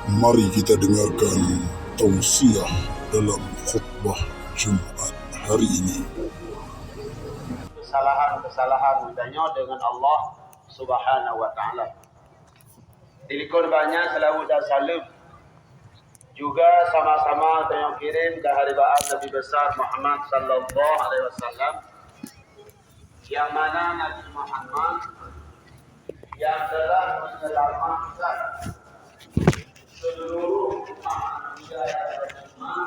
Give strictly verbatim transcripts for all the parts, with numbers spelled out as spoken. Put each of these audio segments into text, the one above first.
Mari kita dengarkan tausiah dalam khutbah Jumat hari ini. Kesalahan-kesalahan geutanyoe dengan Allah Subhanahu wa Taala. Dilikot banyak salawat dan salam juga sama-sama tanyoe kirim keu haribaan Nabi Besar Muhammad sallallahu alaihi wasallam, yang mana Nabi Muhammad yang telah menyelamatkan seluruh umat manusia yang beriman,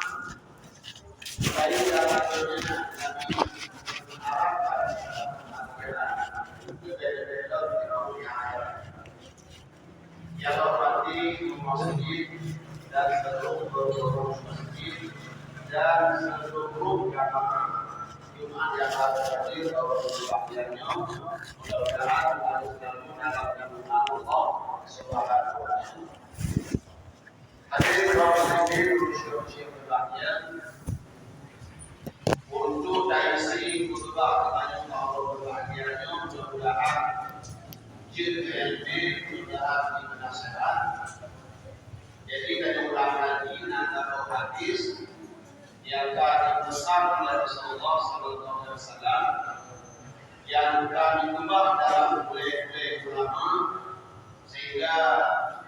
baik dalam dunia dan akhirat. Ya Allah, hati masjid dan seluruh guru masjid dan seluruh jamaah Jumat yang ada hadir bahwa sebahagiannya mudah-mudahan harus dalam lindungan Allah Subhanahu wa Taala. Hadirin kaum muslimin, syekh-syekh berbahagia, untuk taisi khutbah tentang Allah berbahagia nyoe, mudah-mudahan jeuet ilmu, mudah-mudahan jeuet nasihat. Jadi, kita ulang lagi, na saboh hadis yang ka dipesan oleh Rasulullah sallallahu alaihi wasallam, yang ka diubah dalam ulée-ulée ulama, sehingga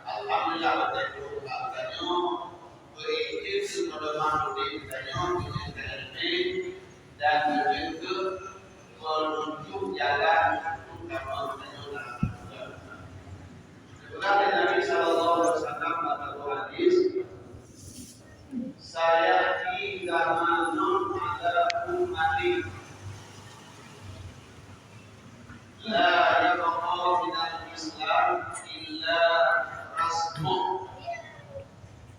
alhamdulillah watée geutanyoe beuijeuen keu pedoman udeb tanyoe, beuijeuen keu ilmu, dan beuijeuen keu peununjuk jalan utama tanyoe dalam hidup. Geupeugah lé Nabi sallallahu alaihi wasallam dalam hadis, "Sayati zamanun ala ummati la yabqa minal Islam illa rasmuh,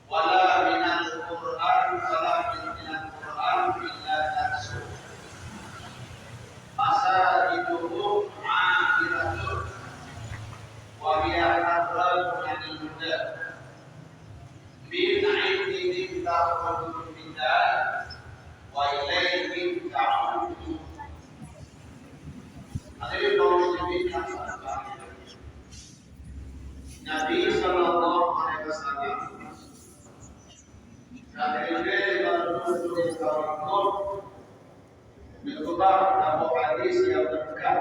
wala minal Qur'an, wala minal Qur'an illa darsuh. Masajiduhum 'amiratun, wa hiya harratun 'anil huda. Min 'indihim takhrujul fitan, wa ilaihim ta'udu." Hadirin kaum muslimin yang saya hormati, Nabi sallallahu alaihi wasallam, Nabi Jibril baru turun dari langit, mengubah saboh hadis yang berkat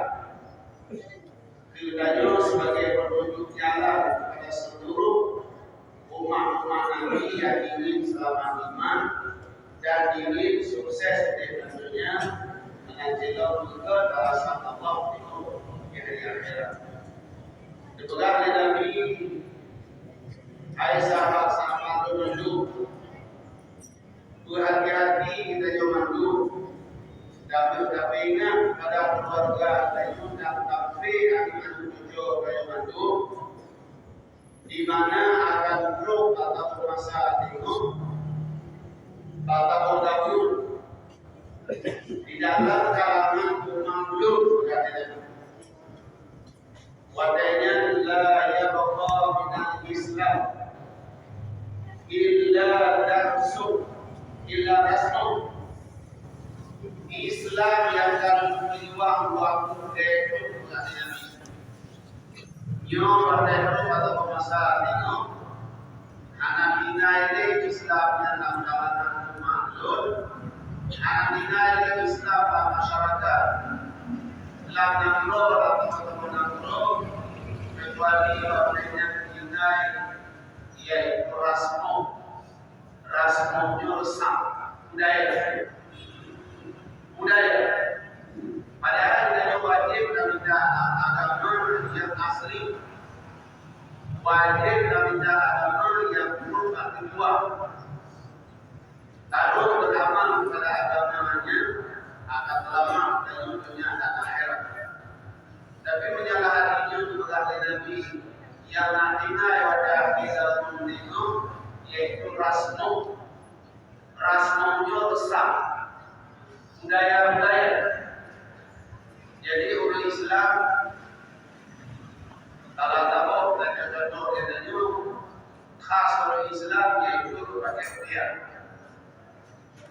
keu tanyoe sebagai petunjuk jalan kepada seluruh umat-umat Nabi yang ingin selamat iman dan ingin sukses di dunia dengan cilok ikut balasan Allah di hari akhirat. Dipeugah lé Nabi, "Hai sahabat-sahabat lôn, beuhati-hati geutanyoe mandum, dan beutapeuingat pada keuluwarga geutanyoe dan tapeuingat aneuk cucoe geutanyoe mandum, di mana akan trok atawa masa teungoh atawa dahulu di dalam kalangan umat lôn," kata Nabi. Watée nyan, "La yabqa minal Islam illa darsuh, illa rasmuh." Islam nyang ka lheueh meuliwah waktu deh tu, kata Nabi. Nyoe watée tu, kata peumasa nyoe, hana tinggai lé Islam nyan lam kalangan umat lôn, hana tinggai lé Islam lam masyarakat, lam nanggroe, lam teumpat-teumpat nanggroe, keucuali watée nyan tinggai, yaitu rasmuh. Rasmuh nyoe resah, budaya. Budaya. Padahai geutanyoe wajéb tamita agama nyang asli. Wajéb tamita agama nyang peunuh bak keudua. Taroh beuamal kepada agama nyan akan seulamat dalam dunia dan akhirat. Tapi meunyoe hati nyoe geupeugah lé Nabi, nyang na tinggai watée akhé zaman nyoe, yaitu rasmuh. Rasmuh nyoe resah, budaya-budaya. Jadi, ureuëng Islam, kalau saboh, dan contoh geutanyoe, khas ureuëng Islam, yaitu pakai kupiah.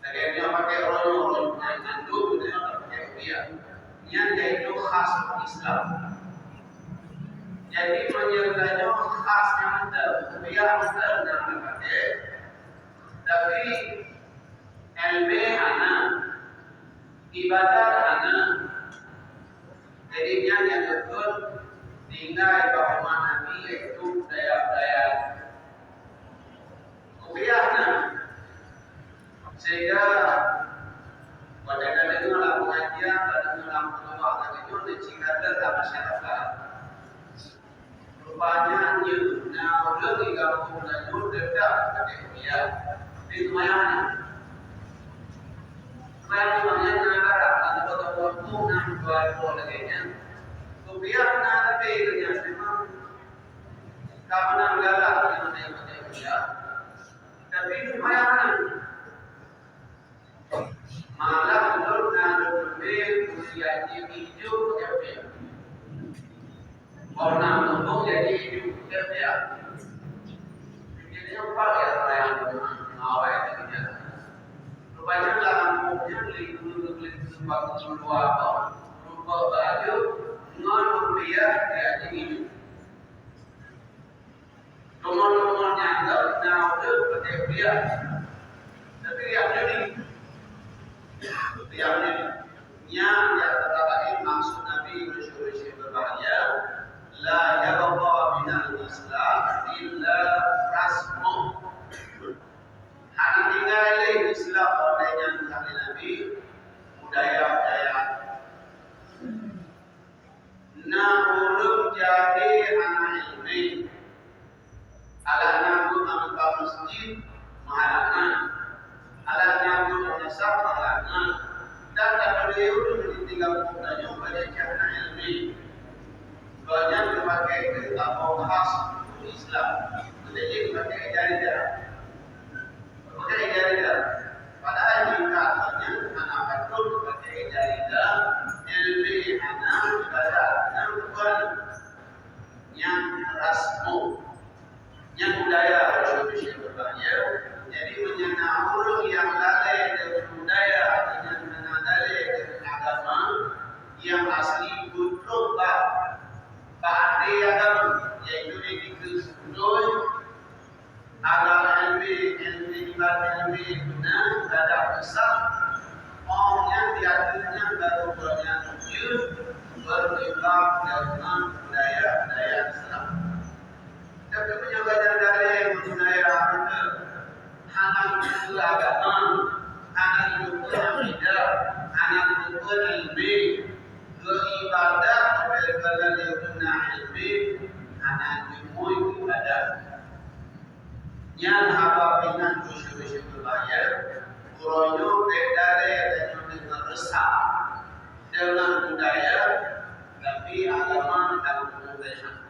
Lagée nyoe pakai uroe-uroe nyan, nyan dum nyoe pakai kupiah. Nyan yaitu khas Islam. Jadi, meunyoe tanyoe khas nyang mantong, kupiah mantong, dan Ibadat hana. Jadi nyan nyang geukheun tinggai bak umat Nabi, yaitu budaya-budaya kupiah nyan. Sehingga watèe tadeungoe lam pengajian, tadeungoe lam peungawa lagèe nyoe, neucit gata lam masyarakat. Rupanya nyoe na ureueng di gampông tanyoe teutab pakai kupiah. Di seumayang nyan. Seumayang nyan na garak, na saboh gampông na dua ekor lagèe nyan. Kupiah na leubeh lagèe nyan memang. Ka meunan galak nyan pakai kupiah. Tapi seumayang nyan. Malah ulôn na lôn teumé kuliah di ijo jamé. Warna tuboh jadi ijo jamé. Jadi empat ya sayang awai kerja. Rupanya dalam umumnya lingkungan-lingkungan waktu dua tahun, rupa baju ngon rupiah jadi ijo. Teuma-teuma nyan na ureueng pakai kupiah. Tapi riak nyoe ni. Riak nyoe ni. Nyan di antara laén maksud Nabi meuseuti beubahgia, "La yabqa minal Islam illa rasmuh." Hana tinggai lé Islam watèe nyan kheun Nabi, budaya-budaya. Na ureueng jahé hana ileumèe. Alah na buet aneuk masjid, meuhalangan. Alah na buet madrasah, meuhalangan. Dan tapeuleueh ureueng di tinggai buet tanyoe bak jih hana ileumèe. Gobnyan geupakék keu tamong khas Islam. Geutanyoe pakai jari-jari. Pakai jari-jari. Padahai jika nyan hana patôt pakai jari-jari, ileumèe hana, ibadat hana, bukan nyan rasmu. Nyan budaya Indonesia beubahgia. Jadi, meunyoe na ureueng nyang lalè deungon budaya, nyang hana lalè deungon agama, nyang asli beutrok bak, bak até agama, yaitu dikeue beutôi, Agama ileumèe, ileumèe ibadat ileumèe guna ibadat besar. Ong nyan di ateueh nyan baru gobnyan jeuet berkembang dengan budaya-budaya Islam. Tapi meunyoe gobnyan galak budaya Arab, hana geupeue agama, hana geupeue akidah, hana geupeue ileumèe, geuibadat leubeh guna ileumèe, hana jeuet ibadat. Nyan haba pih nyan keu syedara-syedara bahya, uroe nyoe bèk dalé tanyoe deungon reusah deungon budaya, tapi agama dan budaya.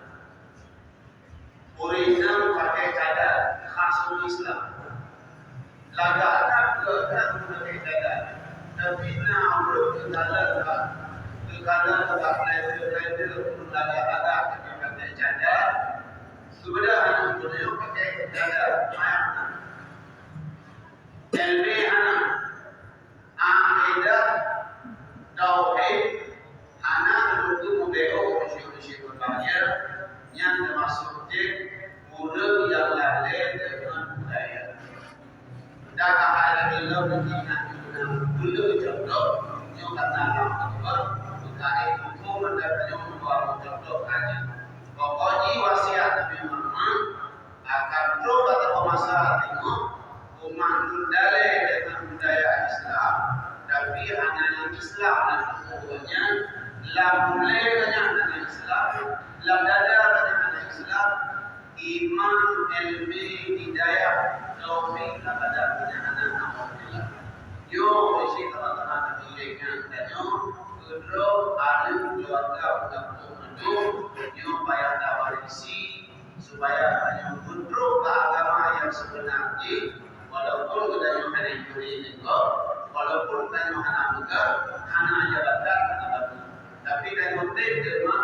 Ureueng Islam pakai cadar khas ureueng Islam. Lagak that keu that pakai cadar. Tapi na ureueng geukalon bak, geukalon bak blender-blender, ureueng lagak-lagak pakai cadar. Seubeudah aneuk muda nyoe pakai dada mayang na. Ileumèe hana, akidah, tauhid hana, meunurot mubacut syedara-syedara bahya, nyan teumasuk jih ureueng nyang lalè deungon budaya. Dan alhamdulillah, mungkin hana guna beuleue contoh, nyoe karena Allah Akbar, meukaén huköm dan nyoe membawa contoh hanya. Pokoknya wasiat Nabi Muhammad akan trok atau masa tengok umat dalé deungon budaya Islam, tapi hana nyang Islam dan hukumnya lam mulai banyak hana Islam, lam dada banyak hana Islam, Iman, ileumèe, hidayah, taufik, abadan, mudah-mudahan, alhamdulillah. Yo, isi teman-teman, tanyoe keudroe, aneuk keluarga, budak mandum, nyoe payah tawarisi, supaya tanyoe meutrok bak agama nyang seubeuna jih, walaupun geutanyoe hana juri nengok, walaupun tanyoe hana peugah, hana jabatan, hana batu. Tapi tanyoe tém deungon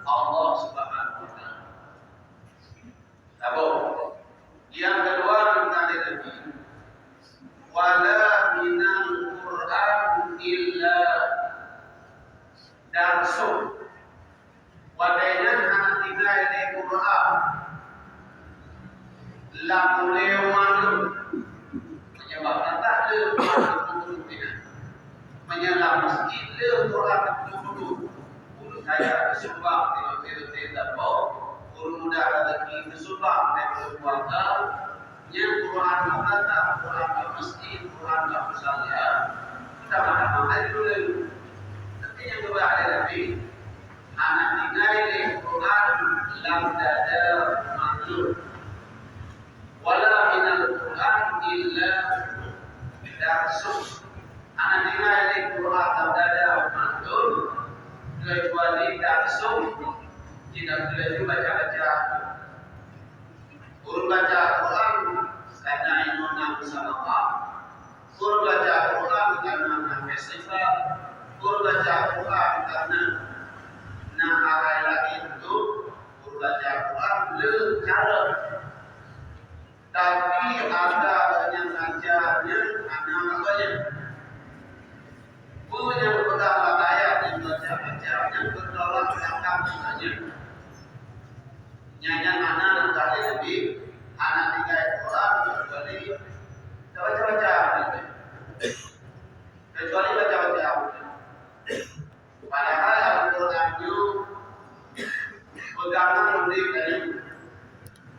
Allah Subhanahu wa Taala. Saboh. Nyang keudua, kata Nabi, "Wala minal Qur'an illa darsun." Watèe nyan hana tinggai lé Qur'an lam ulèe umat lôn. Meunyoe bak mata lé umat lôn, meunyoe lam Sumbang di lotée-lotée tabok, ureuëng muda lagée teusumbang dari ureuëng kuasa, nyan Quran lam lata, Quran lam masjid, Quran lam musala, tamah-tamah hai ulée. Tapi nyang geuba lé Nabi, hana tinggai lé Quran lam dada makhluk. Wala minal Quran illa darsuh. Hana tinggai lé Quran lam dada makhluk keucuali darsuh, tidak boleh baca-baca. Ureuëng baca Quran karena ilmu nang sama. Ureuëng baca Quran karena na festival. Ureuëng baca Quran karena na arai laén tu. Ureuëng baca Quran le cara. Tapi ada nyang ngajar nyan hana maknanya. Peue nyang geupeugah bak ayat nyang baca-baca nyan beutolak belakang maknanya. Nyan nyang hana geupeugah lé Nabi, hana tinggai Quran kecuali baca-baca. Kecuali baca-baca. Padahai Al-Quran nyoe peugangan udeb tanyoe.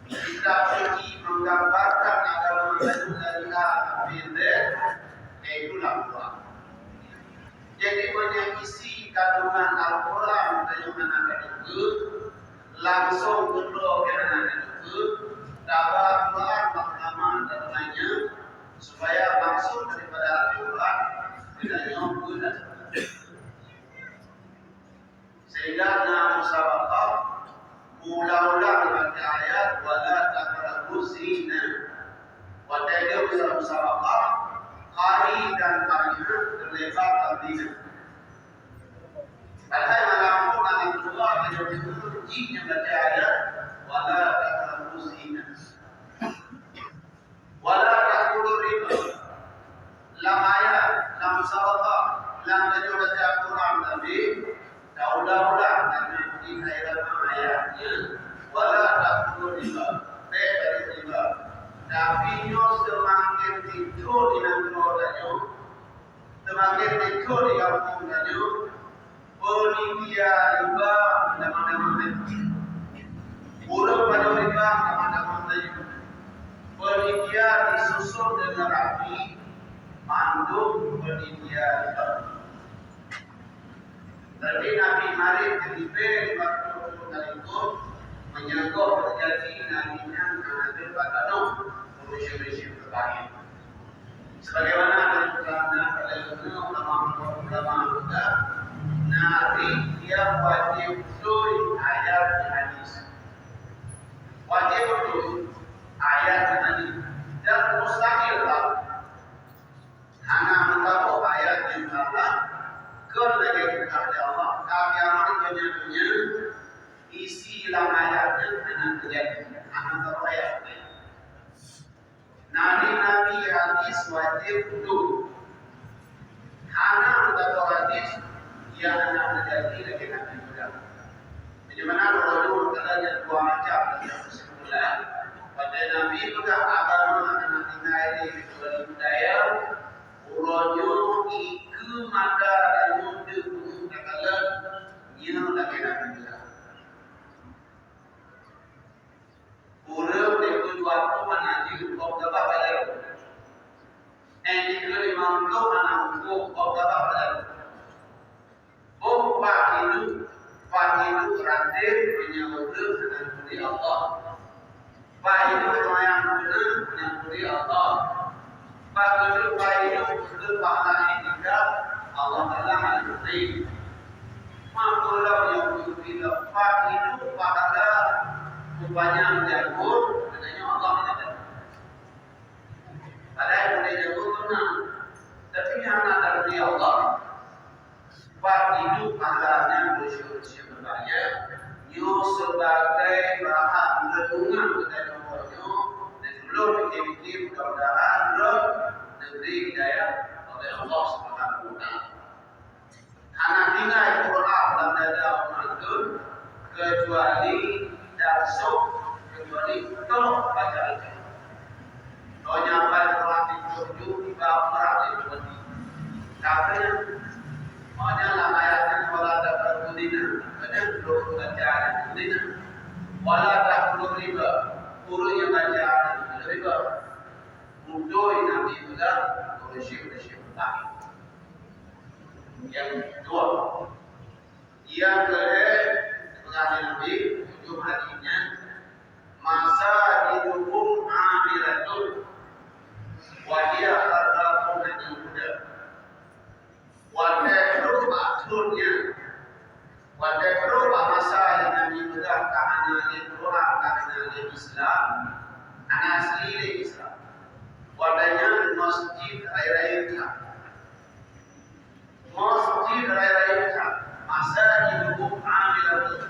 Kitab suci menggambarkan agama tanyoe dari A sampai Z, yaitu Al-Quran. Jadi, meunyoe isi kandungan Al-Quran tanyoe hana teupeue, langsung keudroe keu hana teupeue, taba Al-Quran bak ulama dan lainnya, supaya maksud daripada Al-Quran tanyoe beuna. Sehingga na musabaqah, meuulang-ulang dibaca ayat, "Wala taqrabuz zina." Watée lheueh musabaqah, qari dan qari'ah teulibat lam zina. Padahai malam pun akan keluar dari jih nyang baca ayat, "Wala taqrabuz zina." Wala ta'kulu riba. Lam ayat, lam sabaka, lam tanyoe baca Quran tadi, taulang-ulang karena di ayat ayatnya, wala ta'kulu riba, bék taneuk riba. Tapi nyoe seumaken tidur di nanggroe tanyoe, seumaken tidur di gampông tanyoe, peunitia riba meutamah-tamah. Ureuëng pajoh riba meutamah-tamah. Peunitia jisusun deungon rapi, mandum peunitia riba. Tapi Nabi marit keudibée di waktu tersebut, meunyoe gob teujadi Nabi nyan hana teupat tanoh, ureuëng syedara-syedara teubahin. Sebagaimana dari ulama, ulama muda, Nabi dia wajib beutôi ayat di hadis. Wajib beutôi ayat di hadis. Dan mustahil lah hana meutabok ayat nyang salah, kon lagée peugah lé Allah, ka kiamat donya-donya, isi lam ayat nyan hana teujadi, hana tabok ayat. Nabi-nabi hadis wajib beutôi. Hana meutabok hadis, ia hana teujadi lagée Nabi peugah. Bagaimana uroe nyoe keuadaan nyang dua macam dalam kesimpulan. Watée Nabi peugah agama hana tinggai lé kecuali budaya, uroe nyoe ikeue mata dan nyoe deuh peungeuh takalon nyoe lagée Nabi peugah. Ureuëng dikeue dua ploh hana jeuet, boh gabah balalu. Nyang dikeue limong ploh hana muphom, boh gabah balalu. Boh pat hidup, pat hidup raten meunyoe ureuëng hana turi Allah. Pat hidup seumbahyang beuna meunyoe turi Allah. Bak keuneuk bak hidup keuneuk pahala iktikaf, Allah Taala hana turi. Maka lom nyang geubri lom pat hidup pahala peupanyang jameun, geutanyoe Allah hana turi. Padahai meunyoe jameun beuna, tapi hana turi Allah. Bak hidup pahala nyan beuseuôt-seuôt beubahgia, nyoe sebagai bahan renungan geutanyoe nyoe, dan ulôn pike-pike mudah-mudahan lôn dibri hidayah oleh Allah Subhanahu wa Taala. Hana tinggai Quran lam dada umat lôn, kecuali darsuh, kecuali toh baca-baca. Donya pai Quran dituju iba umat di Nabi. Tapi, makna lam ayat nyan wala taqrabuz zina. Kadang Beutôi Nabi peugah, ureueng syiek-syiek peugah. Nyang dua. Nyang keulhèe, peugah lé Nabi, ujông hadis nyan, "Masajiduhum 'amiratun, wa hiya kharabun 'anil huda." Watèe trok bak thôn nyan, watèe trok bak masa nyang Nabi peugah ka hana lé Quran, ka hana lé Islam, hana asli lé Islam. Watèe nyan masjid rayeuk-rayeuk that. Masjid rayeuk-rayeuk that. Masajiduhum 'amiratun.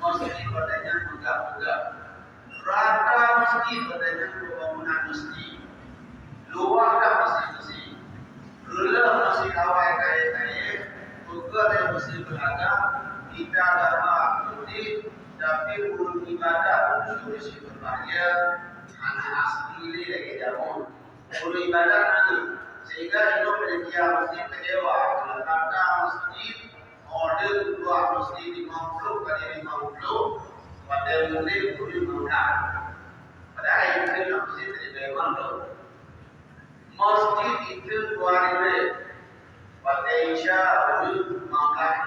Masjid watèe nyan meugah-meugah. Rata masjid, padahai nyan pembangunan masjid. Luwah dah masjid-masjid. Reuloh masjid awai kayèe-kayèe, peugöt nyang masjid beulagak, ita dara putih, tapi ureueng ibadat khusyuk di situ bahya, hana asli lé lagèe jameun. Ureueng ibadat hana, sehingga inong panitia masjid kecewa, rata masjid Model keuluar masjid limong ploh kali limong ploh, watèe Maghrib pukul lima belas. Padahai Maghrib lam masjid tadi limong ploh. Masjid itu dua ribu, watèe Isya pukul lima belas.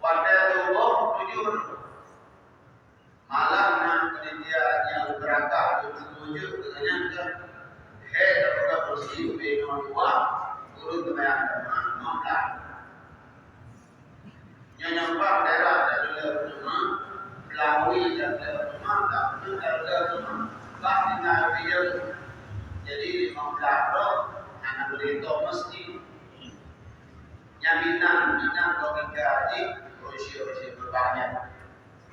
Watèe Suboh tujuh. Malah na panitia nyang beurangkat untuk menuju keunan ka. Hai, tabuka kursi ubé ngon dua, ureueng teumayang jamaah ngon ka. Nyan nyang bak daerah dak leueh teuma, Belawi dak leueh teuma, dak leueh teuma, bah tinggai ubé jeuet. Jadi, lima belas droe hana boleh tok masjid. Nyan binan, binan logika jih, Rusia-Rusia beubahaya.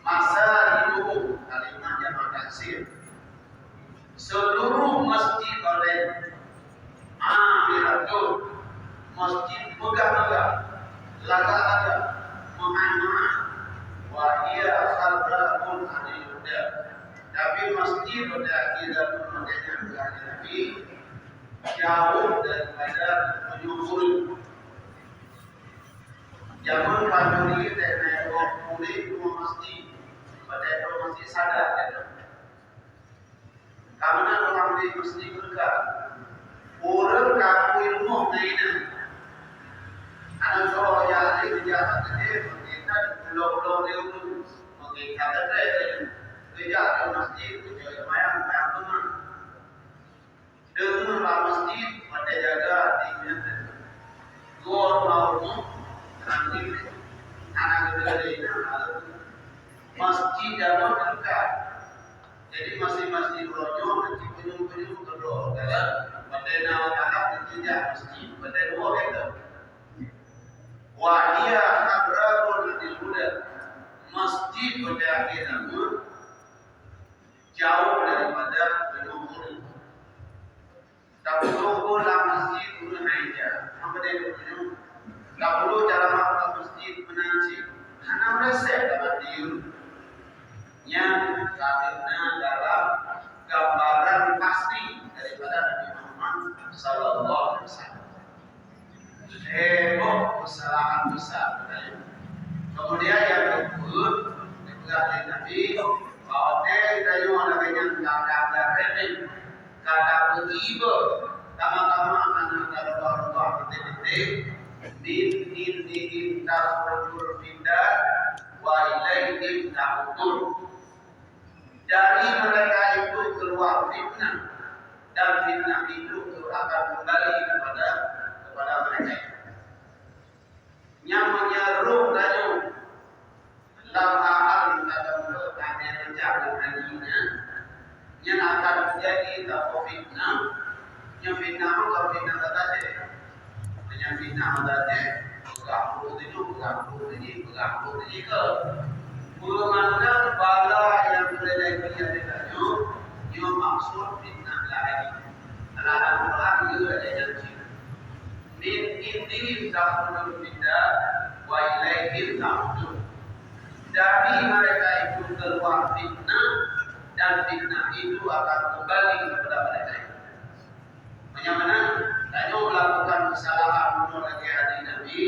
Masajiduhum, kalimat jamak taksir. Seluruh masjid bareng, 'amiratun, masjid meugah-meugah, lagak-lagak, meu'ah-meu'ah, wa hiya kharabun 'anil huda. Tapi masjid pada akhir zaman, maknanya Nabi, jauh daripada petunjuk ureueng. Jameun padum nyan teuh na ureueng puléh rumoh masjid, padahai rumoh masjid sadat teuh. Kamoe na ureueng puléh masjid beureukat. Ureueng ka akui rumoh ngon inan. Aneuk droe jak lé geujak bak teudeh, meukeusut ulok-ulok lé ureueng, meukeusut ka teutrek lé ureueng. Geujak u masjid, geujak seumayang, seumayang teuma. Deungon bak masjid, watèe jaga di masjid. Dua rumoh, hana geuteuka. Masjid jameun teuka. Jadi, masing-masing uroe nyoe, nanti peunyoe-peunyoe keudroe, dalam, watèe na ureueng Arab, nanti jak masjid, watèe dua meter. Wa hiya kharabun 'anil huda. Masjid watèe akhé zaman, jauh daripada peunyoe ureueng. Tapeuduek lam masjid ureueng hai jak. Hana deuh ureueng. Tapeuduek cara masuk masjid meunan cit. Hana meurasai lam até ureueng. Nyan ka na dalam gambaran pasti daripada Nabi Muhammad sallallahu alaihi wasallam. Heboh kesalahan besar. Kemudian yang kedua, dipeugah oleh Nabi, bahwa teh gayung ada banyak kadang remeh, kadang iba, tama-tama anak ada rubah-rubah betul-betul, min indihim takhrujul fitan, wa ilaihim ta'udun. Dari mereka itu keluar fitnah, dan fitnah itu akan kembali kepada, kepada mereka. Nyang meunyeurok tanyoe lam hal-hal nyang ka teupeue, hana rencana nyan, nyan akan teujadi saboh fitnah. Nyan fitnah nyoe ka fitnah gata jeh. Meunyoe fitnah gata jeh, peugah peue teujok, peugah peue teujih, peugah peue teujih keu. Peumandang bala nyang meuleleh di ateueh tanyoe, nyoe maksud fitnah lahé. Dalam Al-Quran, nyoe ada janji. Min indihim takhrujul fitan wa ilaihim ta'udun. Dari mereka itu keluar fitnah, dan fitnah itu akan kembali kepada mereka itu. Meunyoe meunan, tanyoe melakukan kesalahan bunoe lagèe hadis Nabi,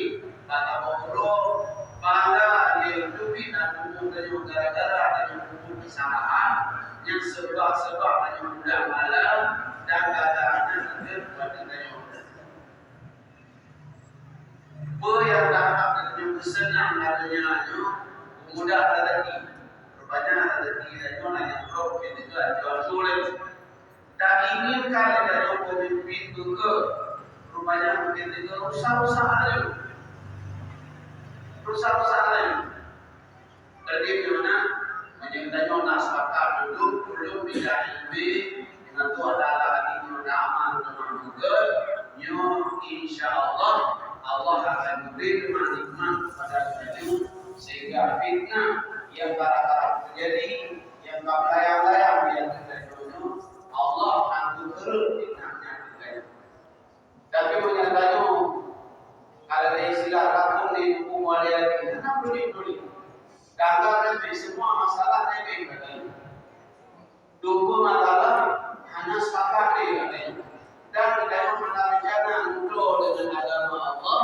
maka bukon bala nyang teubiet na tuboh tanyoe gara-gara tanyoe peubuet kesalahan nyang seubab Sebab tanyoe mudah malam dan gata hana teuntèe bak tanyoe. Peue nyang ka geutanyoe peuseunang lam donya nyoe, peumudah raseuki, peupanyang raseuki tanyoe, nyang brok keu teuka jual tuleueng. Tainginkan lé tanyoe peumimpén beukeuh, rupanya mungken teuka rusak-rusak laju. Rusak-rusak laju. Jadi, meunyoe na, meunyoe tanyoe na sepakat duduk, ulôn bida ileumèe, ngon tuan Allah lagi nyoe damang teuma beugèt, nyoe insya Allah, Allah akan bri teuma nikmat kepada tanyoe, sehingga fitnah nyang karab-karab teujadi, nyang ka beulayang-layang di ateueh tanyoe nyoe, Allah akan beukeureueng fitnah nyan keu tanyoe. Tapi meunyoe tanyoe, kalau ada istilah kampung di Teungku Mulia tadi, hana peduli-peduli. Gata-gata semua masalah remeh bagi tanyoe. Teungku masalah hana sepakat lé bagi tanyoe. Dan tanyoe hana rencana mudo deungon agama Allah,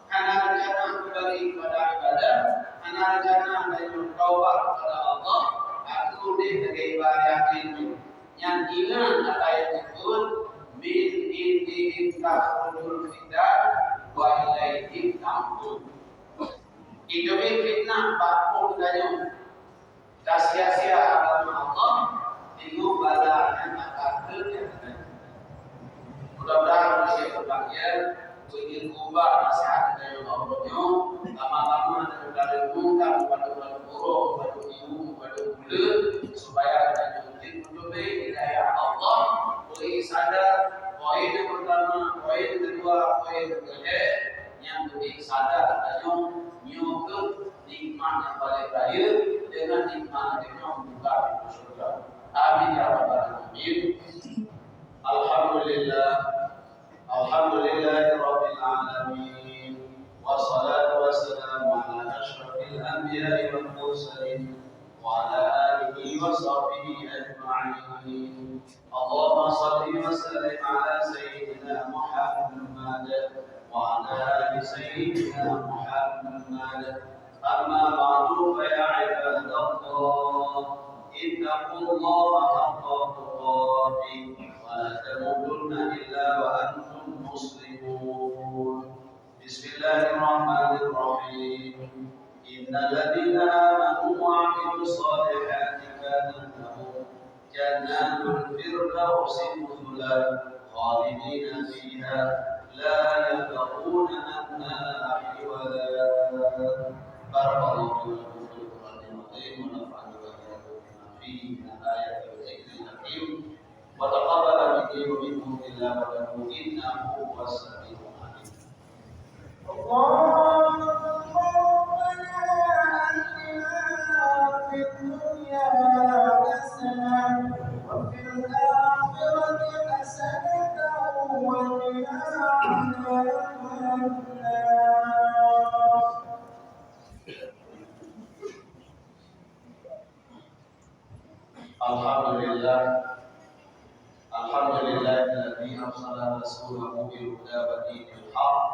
hana rencana kembali kepada ibadah, hana rencana tanyoe taubat kepada Allah, aku deh lagèe ibarat yakin nyoe. Nyan ingat ata nyang geukheun, "Min indihim takhrujul fitan wa ilaihim tamdun." Itu fitnah bak phon tanyoe. Ka sia-sia agama Allah, teungoh bala nyang akan keu nyang laén. Mudah-mudahan manusia berbahagia, beujeuet ubak nasihat dari Allah nyoe, lama-lama dan renungkan pada bulan Qur'an, pada ibu, pada bulan, supaya kita mungkin mencubai hidayah Allah, beri sadar, poin yang pertama, poin kedua, poin yang ketiga, yang penting sadar, tanyoe nyoe keuh nikmat nyang paleng rayeuk, deungon nikmat lagèe nyoe buka pintoe syeuruga. Amin ya rabbal alamin. Alhamdulillah. Alhamdulillahi rabbil alamin. Wassalatu wassalamu ala asyrafil anbiya'i wal mursalin wa ala alihi wa sahbihi ajma'in. اللهم صل وسلم على سيدنا محمد وعلى آل سيدنا محمد. أما بعد، فيا عباد الله، اتقوا الله حق تقاته ولا تموتن إلا وأنتم مسلمون. بسم الله الرحمن الرحيم. إن الذين آمنوا وعملوا الصالحات كانت لهم جنات الفردوس نزلا خالدين فيها لا يبغون عنها حولا. بارك الله لي ولكم في القرآن العظيم ونفعني وإياكم بما فيه من الآيات والذكر الحكيم. وتقبل مني ومنكم تلاوته إنه هو السميع العليم. اللهم ربنا آتنا في الدنيا حسنة وفي الآخرة حسنة وقنا عذاب النار. الحمد لله. الحمد لله الذي أرسل رسوله بالهدى ودين الحق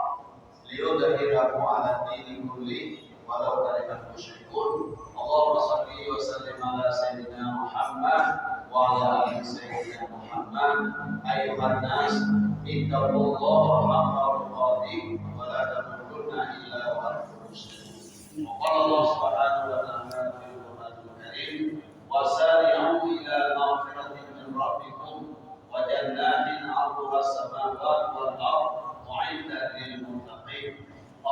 ليظهره على الدين كله ولو كره المشركون. اللهم صل وسلم على سيدنا محمد وعلى آل سيدنا محمد. أيها الناس، اتقوا الله حق تقاته ولا تموتن إلا وأنتم مسلمون. وقال الله سبحانه وتعالى في القرآن الكريم: وسارعوا إلى مغفرة من ربكم وجنة عرضها السماوات والأرض أعدت للمتقين.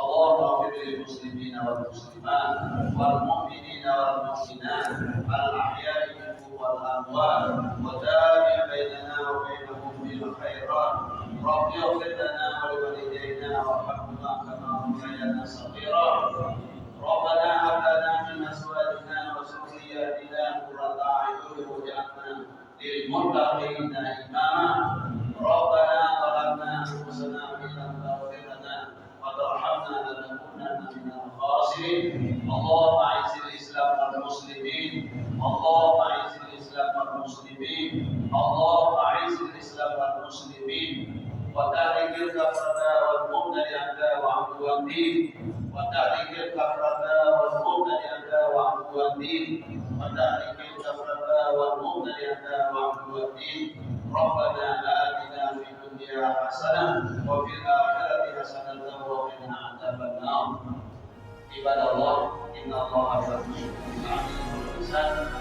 اللهم اغفر للمسلمين والمسلمات والمؤمنين والمؤمنات الأحياء منهم والأموات وتابع بيننا وبينهم بالخيرات. رب اغفر لنا ولوالدينا وارحمهما كما ربيانا صغيرا. ربنا هب لنا من أزواجنا وذرياتنا قرة أعين واجعلنا للمتقين إماما. ربنا ظلمنا أنفسنا وإن لم تغفر لنا وترحمنا لنكونن من الخاسرين. اللهم أعز الإسلام والمسلمين. اللهم أعز الإسلام والمسلمين. اللهم أعز الإسلام والمسلمين. وتحرك الكفرة والمبتدعة وعدو الدين. وتحرك الكفرة والمبتدعة وعدو الدين. وتحرك الكفرة والمبتدعة ربنا آتنا في الدنيا حسنة وفي الآخرة حسنة وقنا عذاب النار. عباد الله، إن الله يأمر بالعدل والإحسان